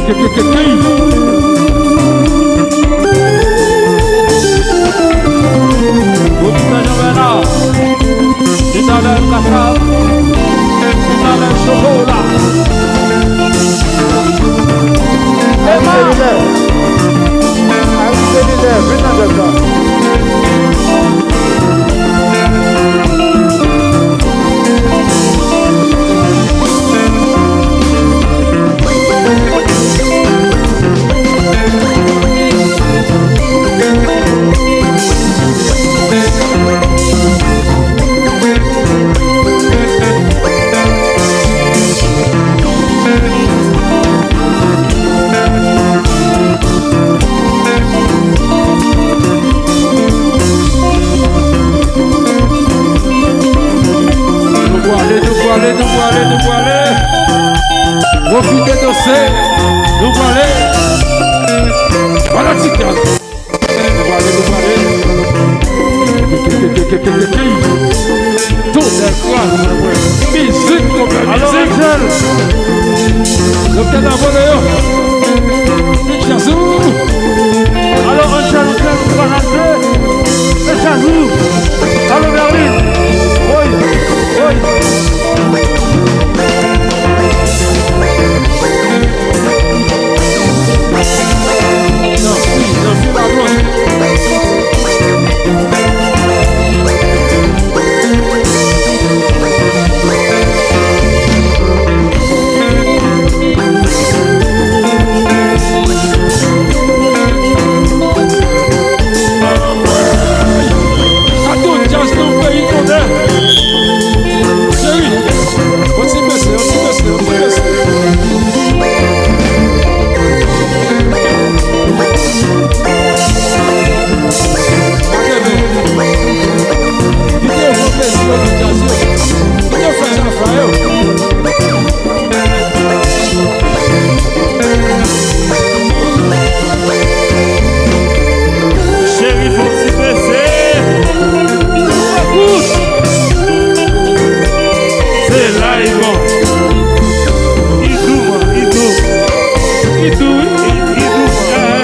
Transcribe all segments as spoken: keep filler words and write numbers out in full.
Ke, ke, ke, ke. Robitan Jean Bernard, Jean Bernard Cachal, Jean Bernard Chocolat. Emma. Aris Solidaire, vin nan jazz la. Nou pwale, nou pwale, nou pwale, nou pwale. Pwofite danse. Nou pwale. Fanatik. Nou pwale, nou pwale. Tonè kras, mwen. Mizik, konpè, mizik. Alo, Angel. Doktè Napoleon. Vin chèche ou. Alo, Angel, Angel, ou pa rantre. Vin chèche ou. Alo, Merlin. Woy, woy. Ato djaz nan peyi konnen. Cheri, yon ti bese, yon ti bese, yon ti bese. Gade men. Kite yo fè plezi yo nan djaz yo. Kite yo fè zafè yo. Cheri, fò w ti bese. Se la li bon. Li dou, man, li dou. Li dou, wi. Li, li dou, man.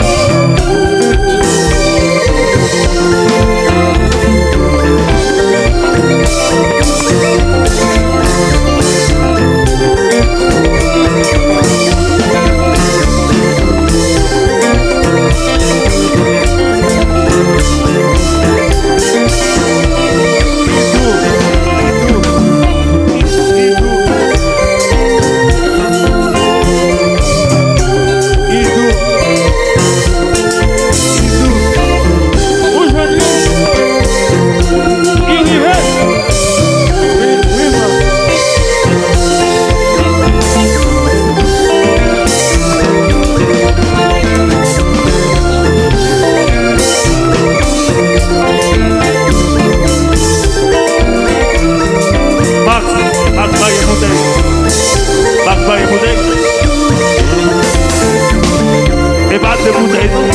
Ou jwenn li? Li rive? Wi, wi, man. Max, Max, bay yon boutèy. Max, bay yon boutèy. E pa de boutèy, non.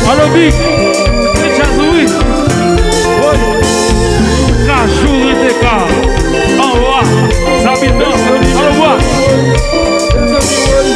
Alo, Big, se djaz ou wi. Woy, Kajou rete ka. Anwa, Zabitan, alo, wa. Mezanmi, woy.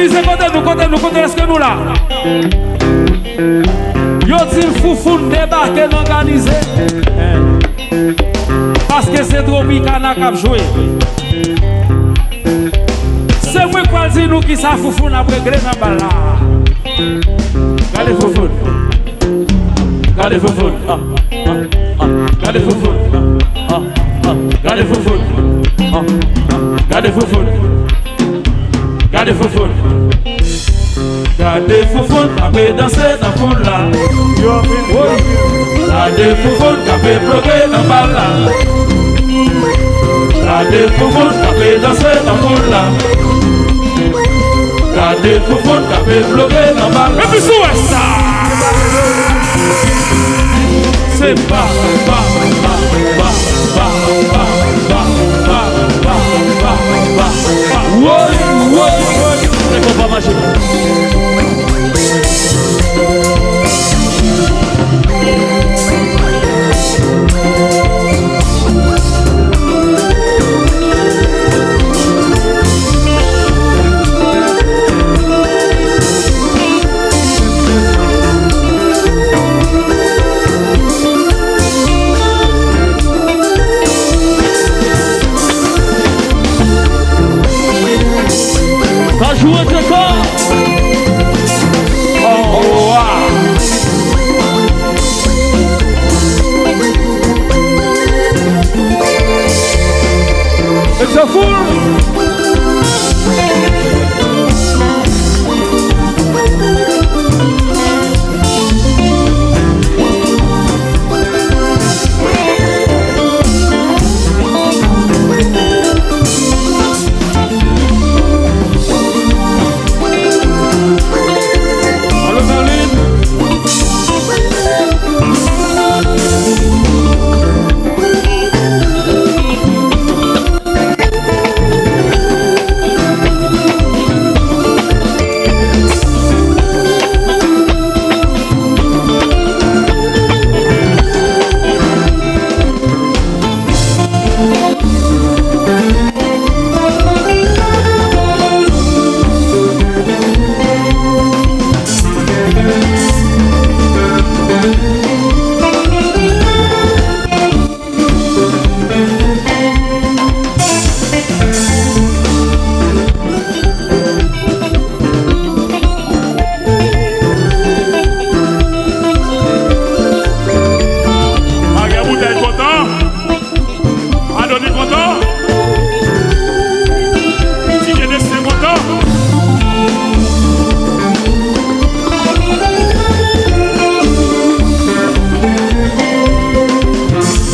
Kote nou, kote nou, kote, èske nou la? Yo di m Foufoun debake nan Òganize. Paske se Tropicana k ap jwe. Se mwen k pral di nou kisa Foufoun ap regle nan bal la. Gade Foufoun. Gade Foufoun. Ah, ah, ah. Gade Foufoun. Ah, ah, ah. Gade Foufoun. Ah, ah. Gade Foufoun. Gade Foufoun. Gade Foufoun k ap danse nan foul la. Woy. Gade Foufoun k ap ploke nan bal la. Gade Foufoun k ap danse nan foul la. Gade Foufoun k ap ploke nan bal la. Epi si w wè sa. Se pa, pa, pa. Woy, woy, woy. Nèg yo pa mache. Ka jwe, Jeko. Oh, wow. It's a full. Maria Boutèy kontan. Adoni kontan. Ti Keneste kontan.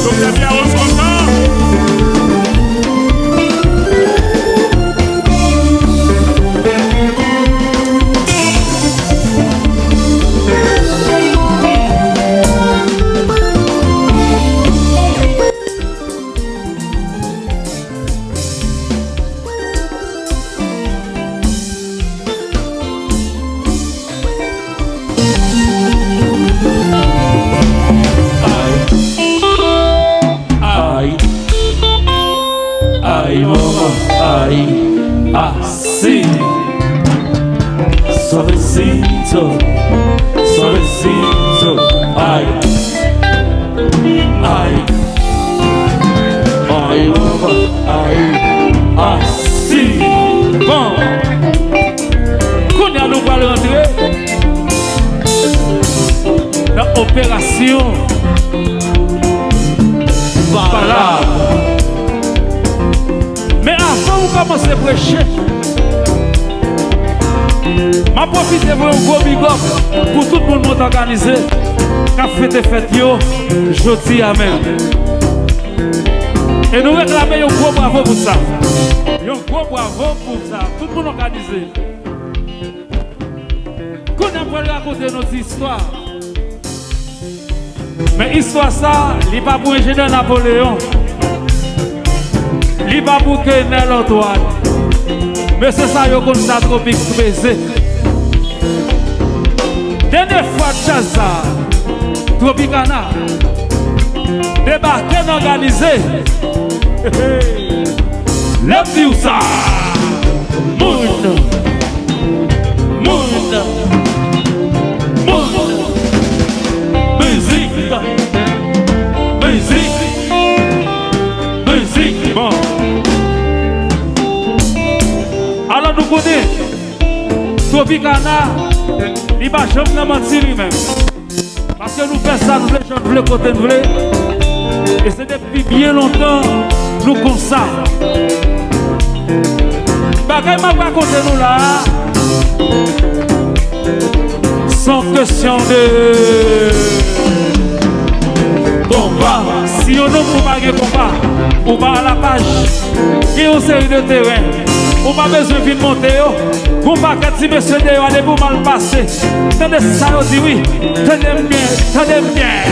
Doktè Pierre Rose kontan. Ay, ay, ay, manman, ay, asi. Suavecito, suavecito, ay. Ay. Ay, manman, ay. Asi. Bon. Kounye a nou pral rantre nan operasyon Valab. Men avan m kòmanse preche, m ap pwofite voye yon gwo big up pou tout moun Mòn Òganize k ap fete fèt yo jodi a menm. E nou reklame yon gwo bravo pou sa. Yon gwo bravo pou sa. Tout moun Òganize. Kounye a m pral rakonte nou ti istwa. Men istwa sa, li pa pou enjenyè Napoleyon. Li pa pou Kenel Antoine. Mesye sa yo konn sa Tropik Treze. Dènye fwa djaz sa, Tropicana, debake nan Òganize. Lè m di w sa, moun. Konnen Tropicana, li pa janm nan manti li menm. Paske nou fè sa n vle, jan n vle, kote n vle. E se depi byen lontan nou konsa. Bagay m ap rakonte nou la a, se yon kesyon de konpa. Si yon nonm ou pa gen konpa, ou pa alapaj, gen yon seri de teren, ou pa bezwen vin monte yo. Gon pakèt ti mesye deyò a, depi w mal pase, tande sa yo di wi. Tande m byen, tande m byen.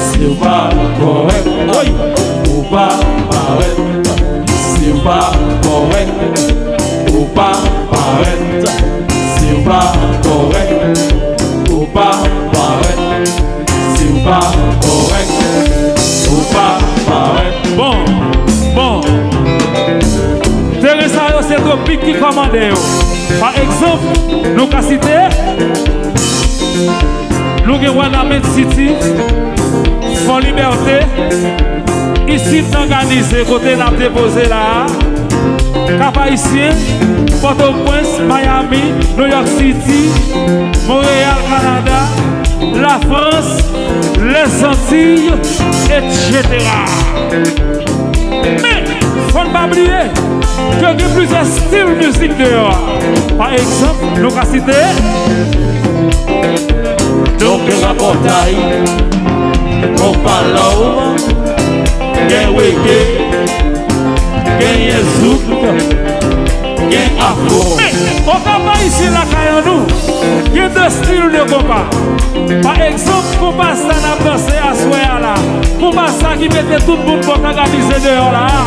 Si w pa kòrèk, woy, ou pa parèt. Si w pa kòrèk, ou pa parèt. Si w pa kòrèk, ou pa parèt. Si w pa kòrèk, ou pa parèt. Bon, bon. Teren sa yo se Tropik ki kòmande yo. Pa egzanp, nou ka site, nou gen Wanament City, Fò Libète, isit n òganize kote n ap depoze la a, Kap Ayisyen, Pòtoprens, Miami, New York City, Monreyal, Kanada, Lafrans, Lèzantiy, etsetera. Men, fò n pa bliye ke gen plizyè stil mizik deyò a. Pa egzanp, nou ka site, nou gen rapòtay, konpa love, gen reggae, genyen zouk, gen afro. Men, o Kap Ayisyen lakay an nou, gen de stil de konpa. Pa egzanp, konpa sa n ap danse aswè a la. Konpa sa ki mete tout moun bò k òganize deyò la a.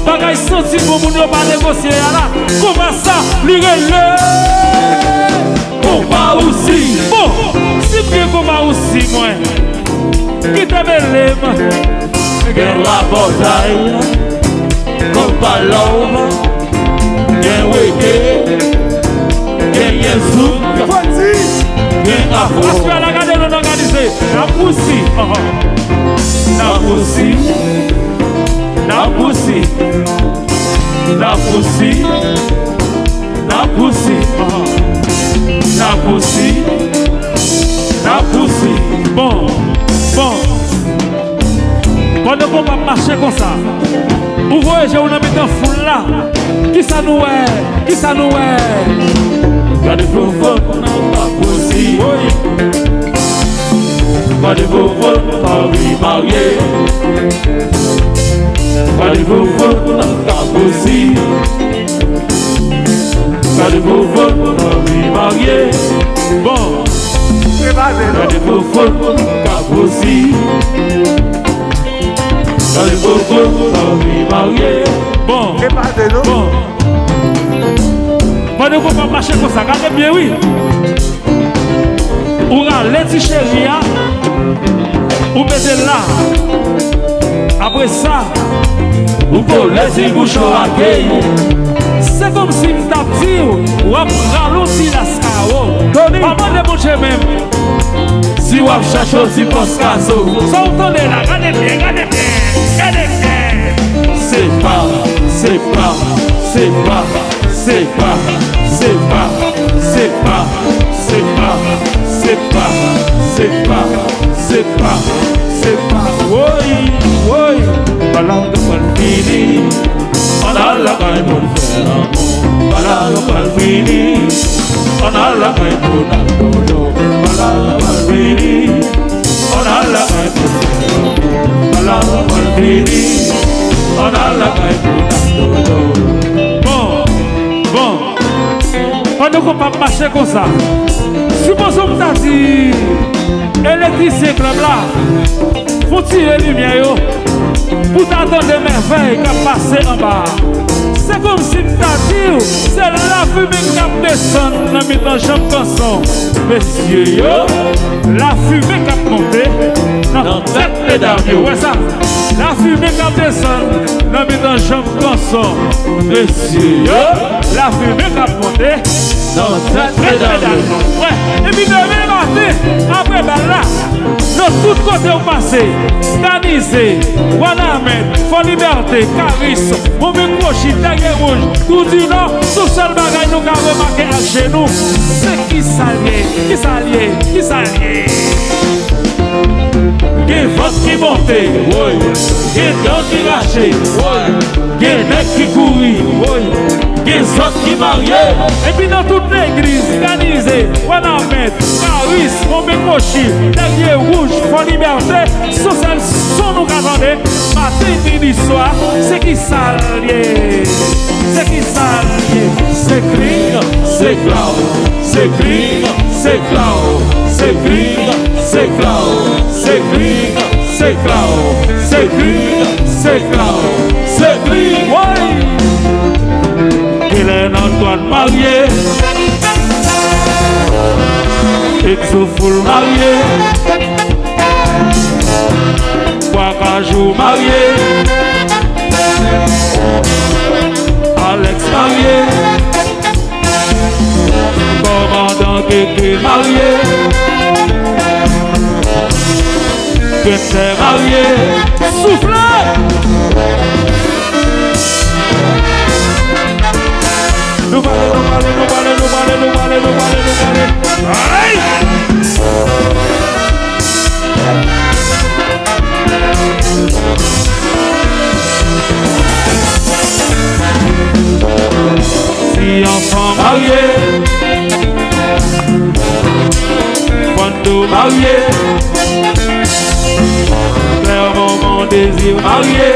Bagay santi bon moun yo pa negosye a la. Konpa sa, li rele konpa Wousi. Bon, si m gen konpa Wousi mwen, kite mele m. Gen rapòtay, konpa love, gen reggae, genyen zouk, gen afro. Aswè a la, gade nou n òganize. N ap wousi. N ap wousi. N ap wousi. N ap wousi. N ap wousi. N ap wousi. N ap wousi. Bon, bon. Pandan konpa ap mache konsa, ou voye je w nan mitan foul la. Kisa nou wè? Kisa nou wè? Gade fofon nan pa posi. Woy. Gade fofon pa anvi marye. Gade fofon nan ka posi. Gade fofon pa anvi marye. Bon. Gade fofon ka posi. Gade fofon pa anvi marye. Bon. Bon. Pandan konpa ap mache konsa, gade byen wi. Ou rale ti cheri a, ou mete l la. Apre sa, ou kole ti bouchon ak li. Se kòmsi m t ap di w, w ap rale yon ti laskawo. Tony. Pa mande Bondye menm. Si w ap chache yon ti pòs kazo. Sa w tande la, gade byen, gade byen, gade byen. Se pa, se pa, se pa, se pa, se pa, se pa, se pa, se pa, se pa, se pa, se pa. Woy, woy. Balad pral fini. Ann al lakay pou n fè lanmou. Balad pral fini. Ann al lakay pou n al dodo. Balad pral fini. Ann al lakay pou n fè lanmou. Balad pral fini. Ann al lakay pou n al dodo. Bon, bon. Pandan konpa ap mache konsa, sipoze w ta di elektrisyen klèb la, fon tire limyè yo, pou ta tande mèvèy k ap pase anba a. Se kòmsi m ta di w, se lafimen k ap desann nan mitan janm kanson mesye yo, lafimen k ap monte nan tèt medam yo. Ou wè sa? Lafimen k ap desann nan mitan janm kanson mesye yo, lafimen k ap monte nan tèt medam yo. Wè, epi demen maten, apre bal la, nan tout kote w pase, Danize, Wanament, Fò Libète, Karis, Bonbe Kwochi, Tèryè Wouj, Tou di Nò, se sèl bagay nou ka remake ak je nou, se kisa l ye, kisa l ye, kisa l ye. Gen vant ki monte, woy, gen dan ki rache, woy, gen nèg ki kouri, woy, gen zòt ki marye. Epi nan tout legliz, Kanize, Wanament, Karis, Bonbe Kwochi, Tèryè Wouj, Fò Libète, se sèl son nou ka tande, maten, midi, swa, se kisa l ye? Se kisa l ye? Se kling, se klaw, se kling, se klaw, se kling, se klaw, se kling, se klaw, se kling, se klaw, se kling, woy! Genlè n Antwàn marye, Exo Foul marye, Bwa Kajou marye, Alex marye, Kòmandan Keke marye, Gangstè marye. Soufle! Nou pale, nou pale, nou pale, nou pale, nou pale, nou pale, nou pale, nou pale. Ay! Ti Anfan marye, Fando marye, Clermont Mondésir marye.